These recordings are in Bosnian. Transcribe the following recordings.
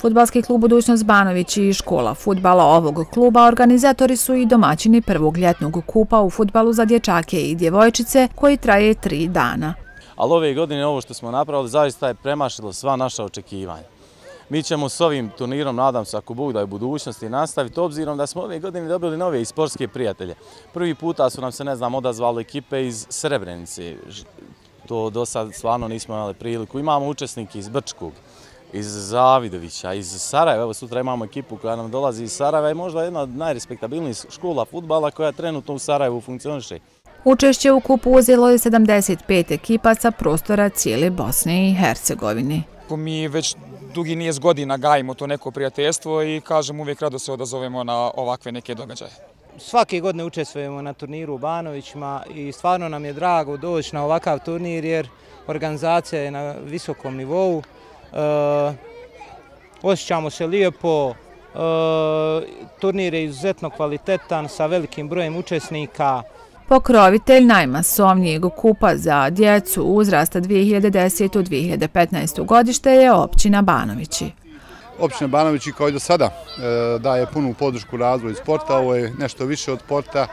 Fudbalski klub Budućnost Banović i škola fudbala ovog kluba organizatori su i domaćini prvog ljetnog kupa u fudbalu za dječake i djevojčice koji traje 3 dana. Ali ove godine ovo što smo napravili zaista je premašilo sva naša očekivanja. Mi ćemo s ovim turnirom, nadam se, ako Bog da je u budućnosti, nastaviti, obzirom da smo ove godine dobili nove sportske prijatelje. Prvi puta su nam se, odazvali ekipe iz Srebrenice. To do sad stvarno nismo imali priliku. Imamo učesnike iz Brčkog, iz Zavidovića, iz Sarajeva. Evo sutra imamo ekipu koja nam dolazi iz Sarajeva i možda jedna od najrespektabilnijih škola fudbala koja trenutno u Sarajevu funkcioniše. Učešće u kupu uzelo je 75 ekipa sa prostora cijele Bosne i Hercegovine. Mi već dugi niz godina gajimo to neko prijateljstvo i kažem uvijek rado se odazovemo na ovakve neke događaje. Svake godine učestvujemo na turniru u Banovićima i stvarno nam je drago doći na ovakav turnir jer organizacija je na visokom nivou. Osjećamo se lijepo, turnir je izuzetno kvalitetan sa velikim brojem učesnika. Pokrovitelj najmasovnijeg kupa za djecu uzrasta 2010-2015 godište je općina Banovići. Općina Banovići kao i do sada daje punu podršku razvoju sporta. Ovo je nešto više od sporta,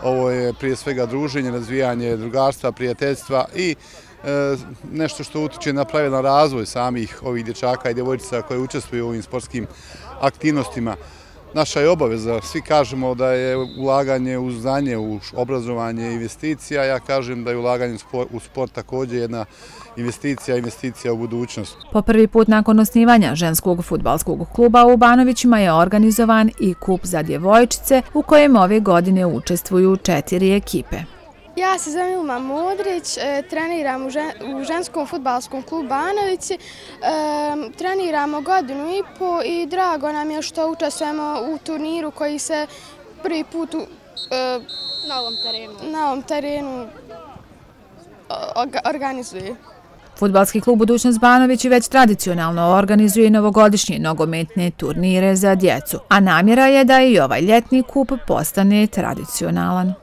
ovo je prije svega druženje, razvijanje drugarstva, prijateljstva i nešto što utiče na pravilan razvoj samih ovih dječaka i djevojčica koji učestvuju u ovim sportskim aktivnostima. Naša je obaveza, svi kažemo da je ulaganje u znanje, u obrazovanje investicija, ja kažem da je ulaganje u sport također jedna investicija u budućnost. Po prvi put nakon osnivanja ženskog fudbalskog kluba u Banovićima je organizovan i kup za djevojčice u kojem ove godine učestvuju 4 ekipe. Ja se zovem Ilma Modrić, treniram u ženskom fudbalskom klubu Banovići. Treniramo 1,5 godinu i drago nam je što učestvujemo u turniru koji se prvi put na ovom terenu organizuje. Fudbalski klub Budućnost Banović već tradicionalno organizuje novogodišnje nogometne turnire za djecu, a namjera je da i ovaj ljetni kup postane tradicionalan.